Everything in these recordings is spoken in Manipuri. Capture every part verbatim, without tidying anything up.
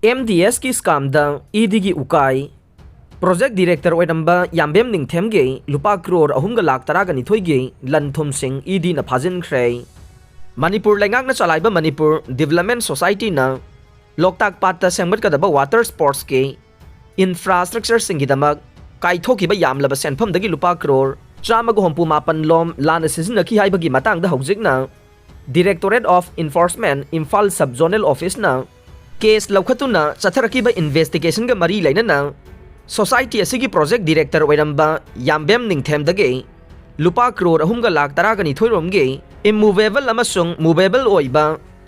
M D ꯑꯦꯁꯀꯤ ꯁ꯭ꯀꯥꯝꯗ E ꯗꯤꯒꯤ ꯎꯀꯥꯏ꯫ Project director ꯑꯣꯏꯔꯝꯕ ꯌꯥꯝꯕꯦꯝ ꯅꯤꯡꯊꯦꯝꯒꯤ ꯂꯨꯄꯥ ꯀ꯭ꯔꯣꯔ ꯑꯍꯨꯝꯒ ꯂꯥꯈ ꯇꯔꯥꯒ ꯅꯤꯊꯣꯏꯒꯤ ꯂꯟ ꯊꯨꯝꯁꯤꯡ ꯏ ꯗꯤꯅ ꯐꯥꯖꯤꯟꯈ꯭ꯔꯦ꯫ ꯃꯅꯤꯄꯨꯔ ꯂꯩꯉꯥꯛꯅ ꯆꯂꯥꯏꯕ ꯃꯅꯤꯄꯨꯔ ꯗꯤꯕꯂꯞꯃꯦꯟ ꯁꯣꯁꯥꯏꯇꯤꯅ ꯂꯣꯛꯇꯥꯛ ꯄꯥꯠꯇ ꯁꯦꯝꯒꯠꯀꯗꯕ ꯋꯥꯇꯔ ꯁ꯭ꯄꯣꯔꯠꯁꯀꯤ ꯏꯟꯐ꯭ꯔꯥꯁ꯭ꯇ꯭ꯔꯛꯆꯔꯁꯤꯡꯒꯤꯗꯃꯛ ꯀꯥꯏꯊꯣꯛꯈꯤꯕ ꯌꯥꯝꯂꯕ ꯁꯦꯟꯐꯝꯗꯒꯤ ꯂꯨꯄꯥ ꯀ꯭ꯔꯣꯔ ꯆꯥꯝꯃꯒ ꯍꯨꯝꯐꯨ ꯃꯥꯄꯟ ꯂꯣꯝ ꯂꯥꯟꯅ ꯁꯤꯖꯤꯟꯅꯈꯤ ꯍꯥꯏꯕꯒꯤ ꯃꯇꯥꯡꯗ ꯍꯧꯖꯤꯛꯅ Directorate of Enforcement Imphal sub zonal ꯑꯣꯐꯤꯁꯅ ꯀꯦꯁ ꯂꯧꯈꯠꯇꯨꯅ ꯆꯠꯊꯔꯛꯈꯤꯕ ꯏꯟꯚꯦꯁꯇꯤꯒꯦꯁꯟꯒ ꯃꯔꯤ ꯂꯩꯅꯅ ꯁꯣꯁꯥꯏꯇꯤ ꯑꯁꯤꯒꯤ ꯄ꯭ꯔꯣꯖꯦꯛ ꯗꯤꯔꯦꯛꯇꯔ ꯑꯣꯏꯔꯝꯕ ꯌꯥꯝꯕꯦꯝ ꯅꯤꯡꯊꯦꯝꯗꯒꯤ ꯂꯨꯄꯥ ꯀ꯭ꯔꯣꯔ ꯑꯍꯨꯝꯒ ꯂꯥꯈ ꯇꯔꯥꯒ ꯅꯤꯊꯣꯏ ꯔꯣꯝꯒꯤ ꯏꯝꯃꯨꯚꯦꯕꯜ ꯑꯃꯁꯨꯡ ꯃꯨꯚꯦꯕꯜ ꯑꯣꯏꯕ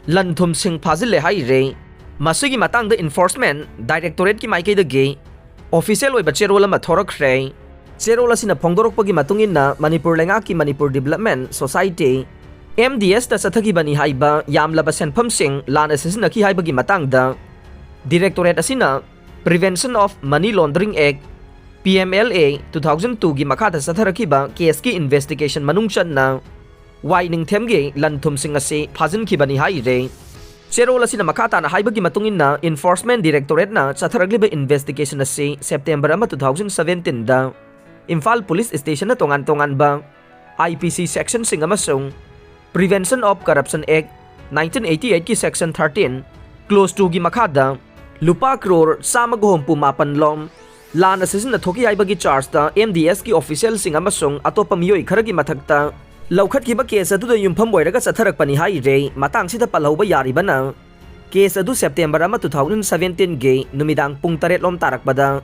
ꯂꯟ ꯊꯨꯝꯁꯤꯡ ꯐꯥꯖꯤꯜꯂꯦ ꯍꯥꯏꯔꯦ꯫ ꯃꯁꯤꯒꯤ ꯃꯇꯥꯡꯗ ꯏꯟꯐꯣꯔꯁꯃꯦꯟ ꯗꯥꯏꯔꯦꯛꯇꯣꯔꯦꯠꯀꯤ ꯃꯥꯏꯀꯩꯗꯒꯤ ꯑꯣꯐꯤꯁꯤꯌꯦꯜ ꯑꯣꯏꯕ ꯆꯦꯔꯣꯜ ꯑꯃ ꯊꯣꯔꯛꯈ꯭ꯔꯦ꯫ ꯆꯦꯔꯣꯜ ꯑꯁꯤꯅ ꯐꯣꯡꯗꯣꯔꯛꯄꯒꯤ ꯃꯇꯨꯡ ꯏꯟꯅ ꯃꯅꯤꯄꯨꯔ ꯂꯩꯉꯥꯛꯀꯤ Manipur development society, M D ꯑꯦꯁꯇ ꯆꯠꯊꯈꯤꯕꯅꯤ ꯍꯥꯏꯕ ꯌꯥꯝꯂꯕ ꯁꯦꯟꯐꯝꯁꯤꯡ ꯂꯥꯟꯅ ꯁꯤꯖꯤꯟꯅꯈꯤ ꯍꯥꯏꯕꯒꯤ ꯃꯇꯥꯡꯗ ꯗꯤꯔꯦꯛꯇꯣꯔꯦꯠ ꯑꯁꯤꯅ Prevention of Money Laundering Act, P M L A two thousand twoꯒꯤ ꯃꯈꯥꯗ ꯆꯠꯊꯔꯛꯈꯤꯕ ꯀꯦꯁꯀꯤ ꯏꯟꯚꯦꯁꯇꯤꯒꯦꯁꯟ ꯃꯅꯨꯡ ꯆꯟꯅ ꯋꯥꯏ ꯅꯤꯡꯊꯦꯝꯒꯤ ꯂꯟ ꯊꯨꯝꯁꯤꯡ ꯑꯁꯤ ꯐꯥꯖꯤꯟꯈꯤꯕꯅꯤ ꯍꯥꯏꯔꯦ꯫ ꯆꯦꯔꯣꯜ ꯑꯁꯤꯅ ꯃꯈꯥ ꯇꯥꯅ ꯍꯥꯏꯕꯒꯤ ꯃꯇꯨꯡ ꯏꯟꯅ, ꯏꯟꯐꯣꯔꯁꯃꯦꯟ ꯗꯤꯔꯦꯛꯇꯣꯔꯦꯠꯅ ꯆꯠꯊꯔꯛꯂꯤꯕ ꯏꯟꯚꯦꯁꯇꯤꯒꯦꯁꯟ ꯑꯁꯤ ꯁꯦꯞꯇꯦꯝꯕꯔ ꯑꯃ, two thousand seventeenꯗ ꯏꯝꯐꯥꯜ ꯄꯨꯂꯤꯁ ꯁ꯭ꯇꯦꯁꯟꯅ ꯇꯣꯉꯥꯟ ꯇꯣꯉꯥꯟꯕ I P C ꯁꯦꯛꯁꯟꯁꯤꯡ ꯑꯃꯁꯨꯡ Prevention of Corruption Act nineteen eighty eightꯀꯤ ꯁꯦꯛꯁꯟ thirteen, clause twoꯒꯤ ꯃꯈꯥꯗ ꯂꯨꯄꯥ ꯀ꯭ꯔꯣꯔ ꯆꯥꯝꯃꯒ ꯍꯨꯝꯐꯨ ꯃꯥꯄꯟ ꯂꯣꯝ ꯂꯥꯟꯅ ꯁꯤꯖꯤꯟꯅꯊꯣꯛꯈꯤ ꯍꯥꯏꯕꯒꯤ ꯆꯥꯔꯖꯇ ꯑꯦꯝ ꯗꯤ ꯑꯦꯁꯀꯤ ꯑꯣꯐꯤꯁꯤꯌꯦꯜꯁꯤꯡ ꯑꯃꯁꯨꯡ ꯑꯇꯣꯞꯄ ꯃꯤꯑꯣꯏ ꯈꯔꯒꯤ ꯃꯊꯛꯇ ꯂꯧꯈꯠꯈꯤꯕ ꯀꯦꯁ ꯑꯗꯨꯗ ꯌꯨꯝꯐꯝ ꯑꯣꯏꯔꯒ ꯆꯠꯊꯔꯛꯄꯅꯤ ꯍꯥꯏꯔꯦ꯫ ꯃꯇꯥꯡꯁꯤꯗ ꯄꯜꯍꯧꯕ ꯌꯥꯔꯤꯕꯅ, ꯀꯦꯁ ꯑꯗꯨ ꯁꯦꯞꯇꯦꯝꯕꯔ ꯑꯃ, two thousand seventeenꯒꯤ ꯅꯨꯃꯤꯗꯥꯡ ꯄꯨꯡ ꯇꯔꯦꯠ ꯂꯣꯝ ꯇꯥꯔꯛꯄꯗ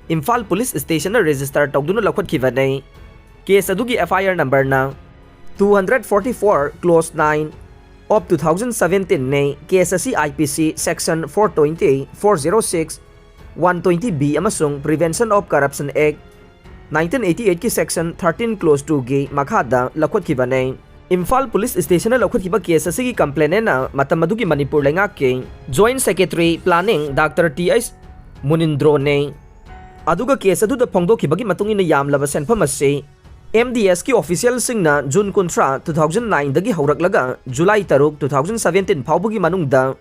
ꯏꯝꯐꯥꯜ ꯄꯨꯂꯤꯁ ꯁ꯭ꯇꯦꯁꯟꯅ ꯔꯦꯖꯤꯁꯇꯔ ꯇꯧꯗꯨꯅ ꯂꯧꯈꯠꯈꯤꯕꯅꯤ꯫ ꯀꯦꯁ ꯑꯗꯨꯒꯤ F I R numberꯅ two hundred forty four, clause nine of two thousand seventeenꯅꯤ꯫ ꯀꯦꯁ ꯑꯁꯤ I P C section four twenty, four zero six, one twenty B ꯑꯃꯁꯨꯡ Prevention of Corruption Act nineteen eighty eightꯀꯤ section thirteen, clause twoꯒꯤ ꯃꯈꯥꯗ ꯂꯧꯈꯠꯈꯤꯕꯅꯤ꯫ ꯏꯝꯐꯥꯜ ꯄꯨꯂꯤꯁ ꯁ꯭ꯇꯦꯁꯟꯅ ꯂꯧꯈꯠꯈꯤꯕ ꯀꯦꯁ ꯑꯁꯤꯒꯤ ꯀꯝꯄ꯭ꯂꯦꯅꯦꯟꯅ ꯃꯇꯝ ꯑꯗꯨꯒꯤ ꯃꯅꯤꯄꯨꯔ ꯂꯩꯉꯥꯛꯀꯤ Joint Secretary Planning Doctor T H ꯃꯨꯅꯤꯟꯗ꯭ꯔꯣꯅꯤ꯫ ꯑꯗꯨꯒ ꯀꯦꯁ ꯑꯗꯨꯗ ꯐꯣꯡꯗꯣꯛꯈꯤꯕꯒꯤ ꯃꯇꯨꯡ ꯏꯟꯅ ꯌꯥꯝꯂꯕ ꯁꯦꯟꯐꯝ ꯑꯁꯤ ꯑꯦꯝ ꯗꯤ ꯑꯦꯁꯀꯤ ꯑꯣꯐꯤꯁꯤꯌꯦꯜꯁꯤꯡꯅ ꯖꯨꯟ ꯀꯨꯟꯊ꯭ꯔꯥ, two thousand nineꯗꯒꯤ ꯍꯧꯔꯛꯂꯒ ꯖꯨꯂꯥꯏ ꯇꯔꯨꯛ, two thousand seventeen ꯐꯥꯎꯕꯒꯤ ꯃꯅꯨꯡꯗ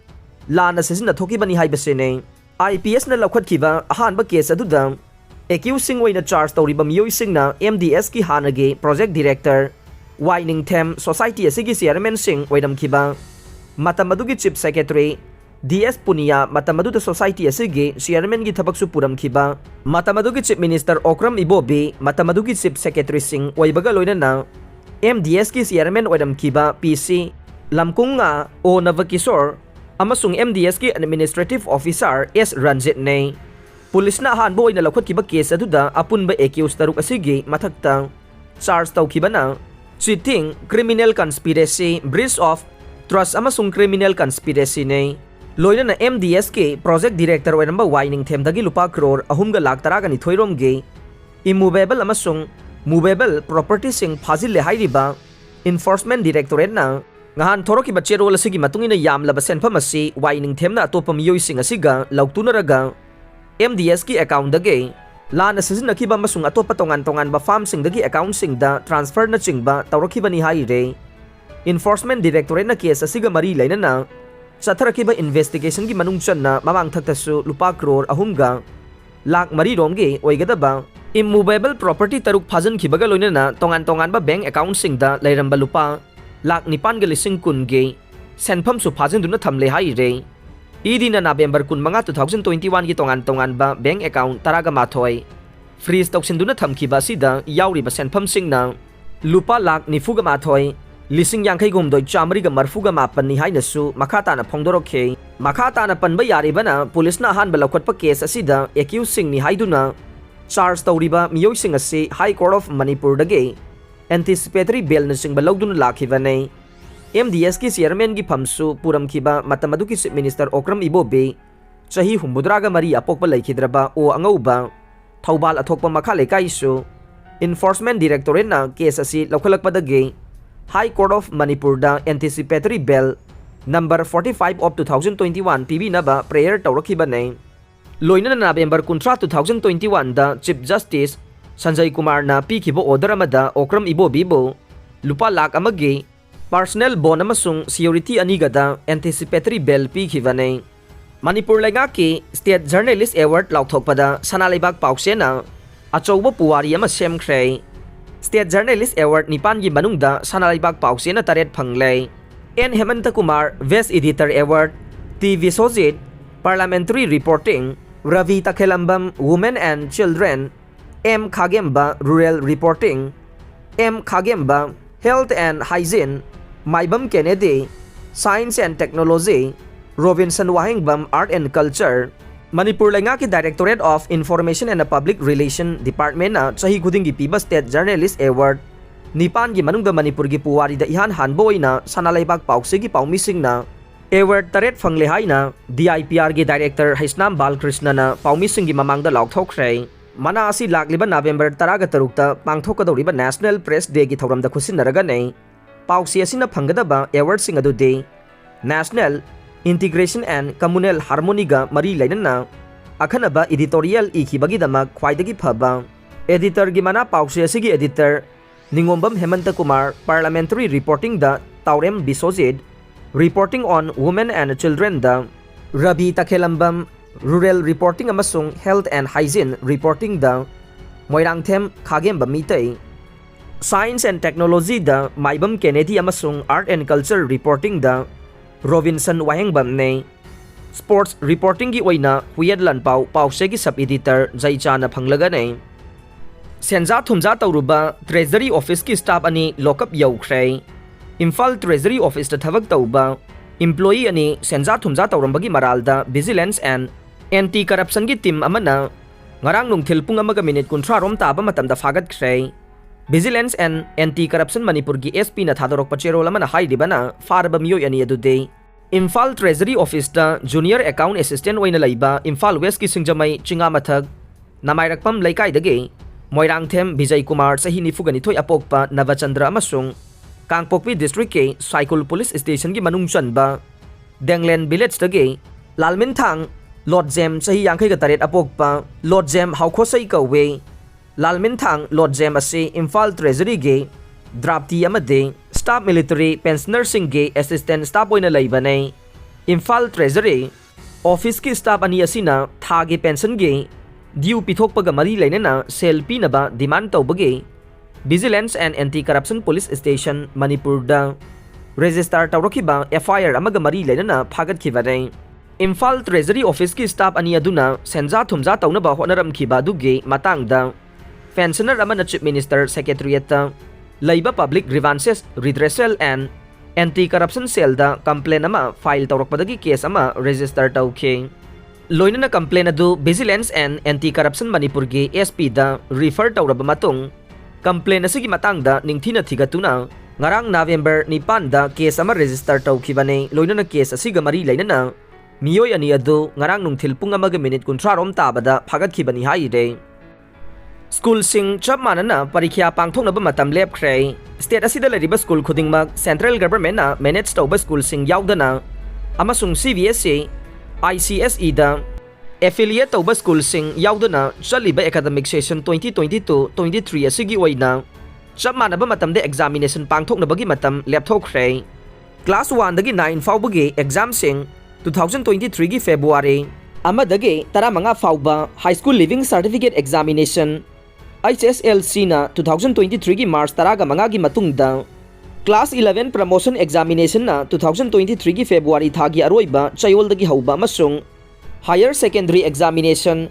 ꯂꯥꯟꯅ ꯁꯤꯖꯤꯟꯅꯊꯣꯛꯈꯤꯕꯅꯤ ꯍꯥꯏꯕꯁꯤꯅꯤ꯫ IPSꯅ ꯂꯧꯈꯠꯈꯤꯕ ꯑꯍꯥꯟꯕ case ꯑꯗꯨꯗ accused ꯁꯤꯡ ꯑꯣꯏꯅ charge ꯇꯧꯔꯤꯕ ꯃꯤꯑꯣꯏꯁꯤꯡꯅ MDSꯀꯤ ꯍꯥꯟꯅꯒꯤ project director ꯋꯥꯏ ꯅꯤꯡꯊꯦꯝ, society ꯑꯁꯤꯒꯤ chairman ꯁꯤꯡ ꯑꯣꯏꯔꯝꯈꯤꯕ, ꯃꯇꯝ ꯑꯗꯨꯒꯤ chief secretary D S Punia, ꯃꯇꯝ ꯑꯗꯨꯗ society ꯑꯁꯤꯒꯤ chairmanꯒꯤ ꯊꯕꯛꯁꯨ ꯄꯨꯔꯝꯈꯤꯕ, ꯃꯇꯝ ꯑꯗꯨꯒꯤ chief minister ꯑꯣꯀ꯭ꯔꯝ ꯏꯕꯣꯕꯤ, ꯃꯇꯝ ꯑꯗꯨꯒꯤ chief secretary ꯁꯤꯡ ꯑꯣꯏꯕꯒ ꯂꯣꯏꯅꯅ MDSꯀꯤ chairman ꯑꯣꯏꯔꯝꯈꯤꯕ ꯄꯤ ꯁꯤ ꯂꯝꯀꯨꯡꯉꯥ, ꯑꯣ ꯅꯕꯀꯤꯁꯣꯔ ꯑꯃꯁꯨꯡ MDSꯀꯤ administrative officer ꯑꯦꯁ ꯔꯟꯖꯤꯠꯅꯤ꯫ ꯄꯨꯂꯤꯁꯅ ꯑꯍꯥꯟꯕ ꯑꯣꯏꯅ ꯂꯧꯈꯠꯈꯤꯕ case ꯑꯗꯨꯗ ꯑꯄꯨꯟꯕ accused ꯇꯔꯨꯛ ꯑꯁꯤꯒꯤ ꯃꯊꯛꯇ charge ꯇꯧꯈꯤꯕꯅ cheating, criminal conspiracy, breach of trust ꯑꯃꯁꯨꯡ criminal conspiracyꯅꯤ꯫ ꯂꯣꯏꯅꯅ MDSꯀꯤ project director ꯑꯣꯏꯔꯝꯕ ꯋꯥꯏ ꯅꯤꯡꯊꯦꯝꯗꯒꯤ ꯂꯨꯄꯥ ꯀ꯭ꯔꯣꯔ ꯑꯍꯨꯝꯒ ꯂꯥꯈ ꯇꯔꯥꯒ ꯅꯤꯊꯣꯏ ꯔꯣꯝꯒꯤ immovable ꯑꯃꯁꯨꯡ movable propertyꯁꯤꯡ ꯐꯥꯖꯤꯜꯂꯦ ꯍꯥꯏꯔꯤꯕ Enforcement Directorateꯅ ꯉꯍꯥꯟ ꯊꯣꯔꯛꯈꯤꯕ ꯆꯦꯔꯣꯜ ꯑꯁꯤꯒꯤ ꯃꯇꯨꯡ ꯏꯟꯅ ꯌꯥꯝꯂꯕ ꯁꯦꯟꯐꯝ ꯑꯁꯤ ꯋꯥꯏ ꯅꯤꯡꯊꯦꯝꯅ ꯑꯇꯣꯞꯄ ꯃꯤꯑꯣꯏꯁꯤꯡ ꯑꯁꯤꯒ ꯂꯧꯇꯨꯅꯔꯒ MDSꯀꯤ accountꯗꯒꯤ ꯂꯥꯟꯅ ꯁꯤꯖꯤꯟꯅꯈꯤꯕ ꯑꯃꯁꯨꯡ ꯑꯇꯣꯞꯄ ꯇꯣꯉꯥꯟ ꯇꯣꯉꯥꯟꯕ firmꯁꯤꯡꯗꯒꯤ accountꯁꯤꯡꯗ transferꯅꯆꯤꯡꯕ ꯇꯧꯔꯛꯈꯤꯕꯅꯤ ꯍꯥꯏꯔꯦ꯫ Enforcement Directorateꯅ case ꯑꯁꯤꯒ ꯃꯔꯤ ꯂꯩꯅꯅ ꯆꯠꯊꯔꯛꯈꯤꯕ investigationꯒꯤ ꯃꯅꯨꯡ ꯆꯟꯅ ꯃꯃꯥꯡꯊꯛꯇꯁꯨ ꯂꯨꯄꯥ ꯀ꯭ꯔꯣꯔ ꯑꯍꯨꯝꯒ ꯂꯥꯈ ꯃꯔꯤ ꯔꯣꯝꯒꯤ ꯑꯣꯏꯒꯗꯕ immovable property ꯇꯔꯨꯛ ꯐꯥꯖꯤꯟꯈꯤꯕꯒ ꯂꯣꯏꯅꯅ ꯇꯣꯉꯥꯟ ꯇꯣꯉꯥꯟꯕ bank accountꯁꯤꯡꯗ ꯂꯩꯔꯝꯕ ꯂꯨꯄꯥ ꯂꯥꯈ ꯅꯤꯄꯥꯟꯒ ꯂꯤꯁꯤꯡ ꯀꯨꯟꯒꯤ ꯁꯦꯟꯐꯝꯁꯨ ꯐꯥꯖꯤꯟꯗꯨꯅ ꯊꯝꯂꯦ ꯍꯥꯏꯔꯦ꯫ EDꯅ November ꯀꯨꯟꯃꯉꯥ, two thousand twenty oneꯒꯤ ꯇꯣꯉꯥꯟ ꯇꯣꯉꯥꯟꯕ bank account ꯇꯔꯥꯒ ꯃꯥꯊꯣꯏ freeze ꯇꯧꯁꯤꯟꯗꯨꯅ ꯊꯝꯈꯤꯕ ꯑꯁꯤꯗ ꯌꯥꯎꯔꯤꯕ ꯁꯦꯟꯐꯝꯁꯤꯡꯅ ꯂꯨꯄꯥ ꯂꯥꯈ ꯅꯤꯐꯨꯒ ꯃꯥꯊꯣꯏ, ꯂꯤꯁꯤꯡ ꯌꯥꯡꯈꯩꯒ ꯍꯨꯝꯗꯣꯏ, ꯆꯥꯃꯔꯤꯒ ꯃꯔꯐꯨꯒ ꯃꯥꯄꯟꯅꯤ ꯍꯥꯏꯅꯁꯨ ꯃꯈꯥ ꯇꯥꯅ ꯐꯣꯡꯗꯣꯔꯛꯈꯤ꯫ ꯃꯈꯥ ꯇꯥꯅ ꯄꯟꯕ ꯌꯥꯔꯤꯕꯅ ꯄꯨꯂꯤꯁꯅ ꯑꯍꯥꯟꯕ ꯂꯧꯈꯠꯄ case ꯑꯁꯤꯗ accusedꯁꯤꯡꯅꯤ ꯍꯥꯏꯗꯨꯅ charge ꯇꯧꯔꯤꯕ ꯃꯤꯑꯣꯏꯁꯤꯡ ꯑꯁꯤ High Court of Manipurꯗꯒꯤ anticipatory bailꯅꯆꯤꯡꯕ ꯂꯧꯗꯨꯅ ꯂꯥꯛꯈꯤꯕꯅꯤ꯫ MDSꯀꯤ chairmanꯒꯤ firmꯁꯨ ꯄꯨꯔꯝꯈꯤꯕ ꯃꯇꯝ ꯑꯗꯨꯒꯤ chief minister ꯑꯣꯀ꯭ꯔꯝ ꯏꯕꯣꯕꯤ, ꯆꯍꯤ ꯍꯨꯝꯐꯨꯇꯔꯥꯒ ꯃꯔꯤ, ꯑꯄꯣꯛꯄ ꯂꯩꯈꯤꯗ꯭ꯔꯕ ꯑꯣ ꯑꯉꯧꯕ, ꯊꯧꯕꯥꯜ ꯑꯊꯣꯛꯄ ꯃꯈꯥ ꯂꯩꯀꯥꯏꯁꯨ Enforcement Directorateꯅ case ꯑꯁꯤ ꯂꯧꯈꯠꯂꯛꯄꯗꯒꯤ High Court of Manipurꯗ anticipatory bail number forty five of two thousand twenty one ꯄꯤꯕꯤꯅꯕ prayer ꯇꯧꯔꯛꯈꯤꯕꯅꯤ꯫ ꯂꯣꯏꯅꯅ November ꯀꯨꯟꯊ꯭ꯔꯥ, two thousand twenty oneꯗ Chief Justice Sanjay ꯀꯨꯃꯥꯔꯅ ꯄꯤꯈꯤꯕ order ꯑꯃꯗ ꯑꯣꯀ꯭ꯔꯝ ꯏꯕꯣꯕꯤꯕꯨ ꯂꯨꯄꯥ ꯂꯥꯈ ꯑꯃꯒꯤ personal bond ꯑꯃꯁꯨꯡ security ꯑꯅꯤꯒꯗ anticipatory bail ꯄꯤꯈꯤꯕꯅꯤ꯫ ꯃꯅꯤꯄꯨꯔ ꯂꯩꯉꯥꯛꯀꯤ State Journalist Award ꯂꯥꯎꯊꯣꯛꯄꯗ ꯁꯅꯥ ꯂꯩꯕꯥꯛ ꯄꯥꯎꯆꯦꯅ ꯑꯆꯧꯕ ꯄꯨꯋꯥꯔꯤ ꯑꯃ ꯁꯦꯝꯈ꯭ꯔꯦ꯫ State Journalist Award ꯅꯤꯄꯥꯟꯒꯤ ꯃꯅꯨꯡꯗ ꯁꯅꯥ ꯂꯩꯕꯥꯛ ꯄꯥꯎꯆꯦꯅ ꯇꯔꯦꯠ ꯐꯪꯂꯦ꯫ N Hemanta Kumar Best Editor Award, T Biswajit Parliamentary Reporting, Rabi Takhellambam Women and Children, M Khagemba Rural Reporting, M Khagemba Health and Hygiene, Maibam Kennedy Science and Technology, Robinson Wahengbam Art and Culture, Manipur ꯂꯩꯉꯥꯛꯀꯤ Directorate of Information and Public Relation Departmentꯅ ꯆꯍꯤ ꯈꯨꯗꯤꯡꯒꯤ ꯄꯤꯕ State Journalist Award ꯅꯤꯄꯥꯟꯒꯤ ꯃꯅꯨꯡꯗ ꯃꯅꯤꯄꯨꯔꯒꯤ ꯄꯨꯋꯥꯔꯤꯗ ꯏꯍꯥꯟ ꯍꯥꯟꯕ ꯑꯣꯏꯅ ꯁꯅꯥ ꯂꯩꯕꯥꯛ ꯄꯥꯎꯆꯦꯒꯤ ꯄꯥꯎꯃꯤꯁꯤꯡꯅ award ꯇꯔꯦꯠ ꯐꯪꯂꯦ ꯍꯥꯏꯅ D I P ꯑꯥꯔꯒꯤ Director Heisnam ꯕꯥꯂꯀ꯭ꯔꯤꯁꯅꯅ ꯄꯥꯎꯃꯤꯁꯤꯡꯒꯤ ꯃꯃꯥꯡꯗ ꯂꯥꯎꯊꯣꯛꯈ꯭ꯔꯦ꯫ ꯃꯅꯥ ꯑꯁꯤ ꯂꯥꯛꯂꯤꯕ ꯅꯕꯦꯝꯕꯔ ꯇꯔꯥꯒ ꯇꯔꯨꯛꯇ ꯄꯥꯡꯊꯣꯛꯀꯗꯧꯔꯤꯕ National Press Dayꯒꯤ ꯊꯧꯔꯝꯗ ꯈꯨꯠꯁꯤꯟꯅꯔꯒꯅꯤ꯫ ꯄꯥꯎꯆꯦ ꯑꯁꯤꯅ ꯐꯪꯒꯗꯕ awardꯁꯤꯡ ꯑꯗꯨꯗꯤ National Integration and Communal Harmonyꯒ ꯃꯔꯤ ꯂꯩꯅꯅ ꯑꯈꯟꯅꯕ editorial ꯏꯈꯤꯕꯒꯤꯗꯃꯛ ꯈ꯭ꯋꯥꯏꯗꯒꯤ ꯐꯕ editorꯒꯤ ꯃꯅꯥ, ꯄꯥꯎꯆꯦ ꯑꯁꯤꯒꯤ editor ꯅꯤꯉꯣꯝꯕꯝ ꯍꯦꯃꯟꯇ Kumar Parliamentary Reportingꯗ ꯇꯥꯎꯔꯦꯝ Biswajit Reporting on Women and Childrenꯗ Ravi ꯇꯈꯦꯂꯝꯕꯝ Rural Reporting ꯑꯃꯁꯨꯡ Health and Hygiene Reportingꯗ Moirangthem ꯈꯥꯒꯦꯝꯕ Meitei Science and Technologyꯗ ꯃꯥꯏꯕꯝ ꯀꯦꯅꯦꯗꯤ ꯑꯃꯁꯨꯡ Art and Culture Reportingꯗ ꯔꯣꯕꯤꯟꯁꯟ ꯋꯥꯍꯦꯡꯕꯝꯅꯤ꯫ Sports Reportingꯒꯤ ꯑꯣꯏꯅ ꯍꯨꯌꯦꯠ ꯂꯥꯟꯄꯥꯎ ꯄꯥꯎꯆꯦꯒꯤ Sub Editor ꯖꯩꯆꯥꯅ ꯐꯪꯂꯒꯅꯤ꯫ ꯁꯦꯟꯖꯥ ꯊꯨꯝꯖꯥ ꯇꯧꯔꯨꯕ Treasury Officeꯀꯤ staff ꯑꯅꯤ lockup ꯌꯧꯈ꯭ꯔꯦ꯫ ꯏꯝꯐꯥꯜ Treasury Officeꯇ ꯊꯕꯛ ꯇꯧꯕ employee ꯑꯅꯤ ꯁꯦꯟꯖꯥ ꯊꯨꯝꯖꯥ ꯇꯧꯔꯝꯕꯒꯤ ꯃꯔꯥꯜꯗ Vigilance and Anti Corruptionꯒꯤ team ꯑꯃꯅ ꯉꯔꯥꯡ ꯅꯨꯡꯊꯤꯜ ꯄꯨꯡ ꯑꯃꯒ minute ꯀꯨꯟꯊ꯭ꯔꯥ ꯔꯣꯝ ꯇꯥꯕ ꯃꯇꯝꯗ ꯐꯥꯒꯠꯈ꯭ꯔꯦ꯫ Vigilance and Anti Corruption ꯃꯅꯤꯄꯨꯔꯒꯤ S Pꯅ ꯊꯥꯗꯣꯔꯛꯄ ꯆꯦꯔꯣꯜ ꯑꯃꯅ ꯍꯥꯏꯔꯤꯕꯅ ꯐꯥꯔꯕ ꯃꯤꯑꯣꯏ ꯑꯅꯤ ꯑꯗꯨꯗꯤ Imphal Treasury Officeꯇ Junior Account Assistant ꯑꯣꯏꯅ ꯂꯩꯕ ꯏꯝꯐꯥꯜ Westꯀꯤ ꯁꯤꯡꯖꯃꯩ ꯆꯤꯉꯥꯃꯊꯛ ꯅꯃꯥꯏꯔꯛꯄꯝ ꯂꯩꯀꯥꯏꯗꯒꯤ ꯃꯣꯏꯔꯥꯡꯊꯦꯝ ꯕꯤꯖꯩ ꯀꯨꯃꯥꯔ ꯆꯍꯤ ꯅꯤꯐꯨꯒ ꯅꯤꯊꯣꯏ ꯑꯄꯣꯛꯄ ꯅꯕꯆꯟꯗ꯭ꯔ ꯑꯃꯁꯨꯡ ꯀꯥꯡꯄꯣꯛꯄꯤ districtꯀꯤ ꯁꯥꯏꯀꯨꯜ police stationꯒꯤ ꯃꯅꯨꯡ ꯆꯟꯕ ꯗꯦꯡꯂꯦꯟ villageꯇꯒꯤ ꯂꯥꯜꯃꯤꯟꯊꯥꯡ ꯂꯣꯠꯖꯦꯝ ꯆꯍꯤ ꯌꯥꯡꯈꯩꯒ ꯇꯔꯦꯠ ꯑꯄꯣꯛꯄ ꯂꯣꯠꯖꯦꯝ ꯍꯥꯎꯈꯣꯁꯩ ꯀꯧꯏ꯫ ꯂꯥꯜꯃꯤꯟꯊꯥꯡ ꯂꯣꯠꯖꯦꯝ ꯑꯁꯤ ꯏꯝꯐꯥꯜ Treasuryꯒꯤ ꯗ꯭ꯔꯥꯞꯇꯤ ꯑꯃꯗꯤ staff military pensionerꯁꯤꯡꯒꯤ assistant staff ꯑꯣꯏꯅ ꯂꯩꯕꯅꯤ꯫ ꯏꯝꯐꯥꯜ Treasury officeꯀꯤ staff ꯑꯅꯤ ꯑꯁꯤꯅ ꯊꯥꯒꯤ pensionꯒꯤ due ꯄꯤꯊꯣꯛꯄꯒ ꯃꯔꯤ ꯂꯩꯅꯅ ꯁꯦꯜ ꯄꯤꯅꯕ demand ꯇꯧꯕꯒꯤ Vigilance and Anti Corruption Police Station ꯃꯅꯤꯄꯨꯔꯗ register ꯇꯧꯔꯛꯈꯤꯕ F I R ꯑꯃꯒ ꯃꯔꯤ ꯂꯩꯅꯅ ꯐꯥꯒꯠꯈꯤꯕꯅꯤ꯫ ꯏꯝꯐꯥꯜ Treasury officeꯀꯤ staff ꯑꯅꯤ ꯑꯗꯨꯅ ꯁꯦꯟꯖꯥ ꯊꯨꯝꯖꯥ ꯇꯧꯅꯕ ꯍꯣꯠꯅꯔꯝꯈꯤꯕ ꯑꯗꯨꯒꯤ ꯃꯇꯥꯡꯗ pensioner ꯑꯃꯅ Chief Minister Secretariatꯇ ꯂꯩꯕ Public Grievances Redressal and Anti Corruption Cellꯗ complaint ꯑꯃ file ꯇꯧꯔꯛꯄꯗꯒꯤ case ꯑꯃ register ꯇꯧꯈꯤ꯫ ꯂꯣꯏꯅꯅ complaint ꯑꯗꯨ Vigilance and Anti Corruption ꯃꯅꯤꯄꯨꯔꯒꯤ S Pꯗ refer ꯇꯧꯔꯕ ꯃꯇꯨꯡ, complaint ꯑꯁꯤꯒꯤ ꯃꯇꯥꯡꯗ ꯅꯤꯡꯊꯤꯅ ꯊꯤꯒꯠꯇꯨꯅ ꯉꯔꯥꯡ November ꯅꯤꯄꯥꯟꯗ case ꯑꯃ register ꯇꯧꯈꯤꯕꯅꯤ꯫ ꯂꯣꯏꯅꯅ case ꯑꯁꯤꯒ ꯃꯔꯤ ꯂꯩꯅꯅ ꯃꯤꯑꯣꯏ ꯑꯅꯤ ꯑꯗꯨ ꯉꯔꯥꯡ ꯅꯨꯡꯊꯤꯜ ꯄꯨꯡ ꯑꯃꯒ minute ꯀꯨꯟꯊ꯭ꯔꯥ ꯔꯣꯝ ꯇꯥꯕꯗ ꯐꯥꯒꯠꯈꯤꯕꯅꯤ ꯍꯥꯏꯔꯤ꯫ ꯁ꯭ꯀꯨꯜꯁꯤꯡ ꯆꯞ ꯃꯥꯟꯅꯅ ꯄꯔꯤꯈ꯭ꯌꯥ ꯄꯥꯡꯊꯣꯛꯅꯕ ꯃꯇꯝ ꯂꯦꯞꯈ꯭ꯔꯦ꯫ State ꯑꯁꯤꯗ ꯂꯩꯔꯤꯕ ꯁ꯭ꯀꯨꯜ ꯈꯨꯗꯤꯡꯃꯛ central governmentꯅ manage ꯇꯧꯕ ꯁ꯭ꯀꯨꯜꯁꯤꯡ ꯌꯥꯎꯗꯅ ꯑꯃꯁꯨꯡ C B S E, I C S Eꯗ affiliate ꯇꯧꯕ ꯁ꯭ꯀꯨꯜꯁꯤꯡ ꯌꯥꯎꯗꯅ ꯆꯠꯂꯤꯕ academic session twenty twenty-two twenty-three ꯑꯁꯤꯒꯤ ꯑꯣꯏꯅ ꯆꯞ ꯃꯥꯟꯅꯕ ꯃꯇꯝꯗ examination ꯄꯥꯡꯊꯣꯛꯅꯕꯒꯤ ꯃꯇꯝ ꯂꯦꯞꯊꯣꯛꯈ꯭ꯔꯦ꯫ Class one ꯗꯒꯤ nine ꯐꯥꯎꯕꯒꯤ examꯁꯤꯡ two thousand twenty-threeꯒꯤ February ꯑꯃꯗꯒꯤ ꯇꯔꯥꯃꯉꯥ ꯐꯥꯎꯕ High School Leaving Certificate Examination, H S L Cꯅ two thousand twenty-threeꯒꯤ March ꯇꯔꯥꯃꯉꯥꯒꯤ ꯃꯇꯨꯡꯗ, Class eleven Promotion Examinationꯅ two thousand twenty-threeꯒꯤ February ꯊꯥꯒꯤ ꯑꯔꯣꯏꯕ ꯆꯌꯣꯜꯗꯒꯤ ꯍꯧꯕ ꯑꯃꯁꯨꯡ Higher Secondary Examination,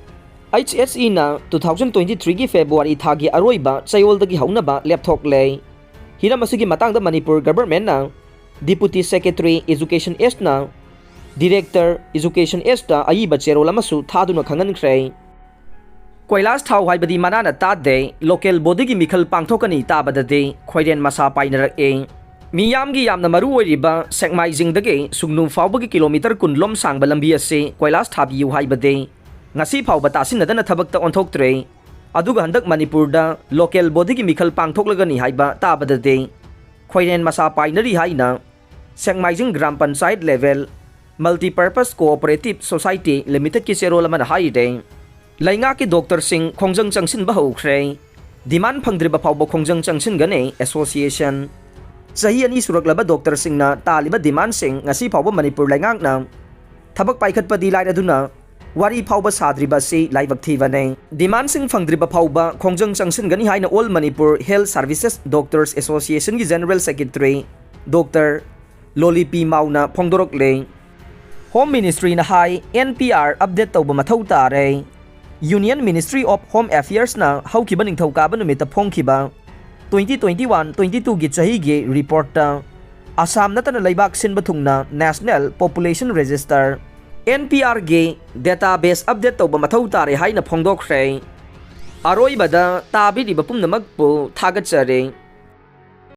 H S Eꯅ two thousand twenty-threeꯒꯤ February ꯊꯥꯒꯤ ꯑꯔꯣꯏꯕ ꯆꯌꯣꯜꯗꯒꯤ ꯍꯧꯅꯕ ꯂꯦꯞꯊꯣꯛꯂꯦ꯫ ꯍꯤꯔꯝ ꯑꯁꯤꯒꯤ ꯃꯇꯥꯡꯗ Manipur governmentꯅ Deputy Secretary Education Sꯅ Director Education Sꯇ ꯑꯏꯕ ꯆꯦꯔꯣꯜ ꯑꯃꯁꯨ ꯊꯥꯗꯨꯅ ꯈꯪꯍꯟꯈ꯭ꯔꯦ꯫ ꯀꯣꯏꯂꯥꯁ ꯊꯥꯎ ꯍꯥꯏꯕꯗꯤ ꯃꯅꯥꯅ ꯇꯥꯗꯦ, local bodyꯒꯤ ꯃꯤꯈꯜ ꯄꯥꯡꯊꯣꯛꯀꯅꯤ ꯇꯥꯕꯗꯗꯤ ꯈꯣꯏꯔꯦꯟ ꯃꯁꯥ ꯄꯥꯏꯅꯔꯛꯑꯦ꯫ ꯃꯤꯌꯥꯝꯒꯤ ꯌꯥꯝꯅ ꯃꯔꯨ ꯑꯣꯏꯔꯤꯕ ꯁꯦꯛꯃꯥꯏꯖꯤꯡꯗꯒꯤ ꯁꯨꯡꯅꯨ ꯐꯥꯎꯕꯒꯤ kilometre ꯀꯨꯟ ꯂꯣꯝ ꯁꯥꯡꯕ ꯂꯝꯕꯤ ꯑꯁꯤ ꯀꯣꯏꯂꯥꯁ ꯊꯥꯕꯤꯌꯨ ꯍꯥꯏꯕꯗꯤ ꯉꯁꯤ ꯐꯥꯎꯕ ꯇꯥꯁꯤꯟꯅꯗꯅ ꯊꯕꯛꯇ ꯑꯣꯟꯊꯣꯛꯇ꯭ꯔꯦ꯫ ꯑꯗꯨꯒ ꯍꯟꯗꯛ ꯃꯅꯤꯄꯨꯔꯗ local bodyꯒꯤ ꯃꯤꯈꯜ ꯄꯥꯡꯊꯣꯛꯂꯒꯅꯤ ꯍꯥꯏꯕ ꯇꯥꯕꯗꯗꯤ ꯈꯣꯏꯔꯦꯟ ꯃꯁꯥ ꯄꯥꯏꯅꯔꯤ ꯍꯥꯏꯅ ꯁꯦꯛꯃꯥꯏꯖꯤꯡ Gram Panchayat level Multipurpose Cooperative Society Limitedꯀꯤ ꯆꯦꯔꯣꯜ ꯑꯃꯅ ꯍꯥꯏꯔꯤꯗꯦ꯫ ꯂꯩꯉꯥꯛꯀꯤ doctorꯁꯤꯡ ꯈꯣꯡꯖꯪ ꯆꯪꯁꯤꯟꯕ ꯍꯧꯈ꯭ꯔꯦ꯫ Demand ꯐꯪꯗ꯭ꯔꯤꯕ ꯐꯥꯎꯕ ꯈꯣꯡꯖꯪ ꯆꯪꯁꯤꯟꯒꯅꯤ association꯫ ꯆꯍꯤ ꯑꯅꯤ ꯁꯨꯔꯛꯂꯕ ꯗꯣꯛꯇꯔꯁꯤꯡꯅ ꯇꯥꯜꯂꯤꯕ ꯗꯤꯃꯥꯟꯁꯤꯡ ꯉꯁꯤ ꯐꯥꯎꯕ ꯃꯅꯤꯄꯨꯔ ꯂꯩꯉꯥꯛꯅ ꯊꯕꯛ ꯄꯥꯏꯈꯠꯄꯗꯤ ꯂꯥꯏꯔꯗꯨꯅ ꯋꯥꯔꯤ ꯐꯥꯎꯕ ꯁꯥꯗ꯭ꯔꯤꯕ ꯑꯁꯤ ꯂꯥꯏꯕꯛ ꯊꯤꯕꯅꯤ꯫ ꯗꯤꯃꯥꯟꯁꯤꯡ ꯐꯪꯗ꯭ꯔꯤꯕ ꯐꯥꯎꯕ ꯈꯣꯡꯖꯪ ꯆꯪꯁꯤꯟꯒꯅꯤ ꯍꯥꯏꯅ All Manipur Health Services Doctors Association ꯒꯤ General Secretary ꯗꯣꯛꯇꯔ ꯂꯣꯂꯤ ꯄꯤ ꯃꯥꯎꯅ ꯐꯣꯡꯗꯣꯔꯛꯂꯦ꯫ Home Ministry ꯅ ꯍꯥꯏ, N P R update ꯇꯧꯕ ꯃꯊꯧ ꯇꯥꯔꯦ꯫ Union Ministry of Home Affairs ꯅ ꯍꯧꯈꯤꯕ ꯅꯤꯡꯊꯧꯀꯥꯕ ꯅꯨꯃꯤꯠꯇ ꯐꯣꯡꯈꯤꯕ twenty twenty-one twenty-two ꯒꯤ ꯆꯍꯤꯒꯤ report ꯇ ꯑꯁꯥꯝ ꯅꯠꯇꯅ ꯂꯩꯕꯥꯛ ꯁꯤꯟꯕ ꯊꯨꯡꯅ National Population Register, N P R ꯒꯤ database update ꯇꯧꯕ ꯃꯊꯧ ꯇꯥꯔꯦ ꯍꯥꯏꯅ ꯐꯣꯡꯗꯣꯛꯈ꯭ꯔꯦ꯫ ꯑꯔꯣꯏꯕꯗ ꯇꯥꯕꯤꯔꯤꯕ ꯄꯨꯝꯅꯃꯛꯄꯨ ꯊꯥꯒꯠꯆꯔꯤ꯫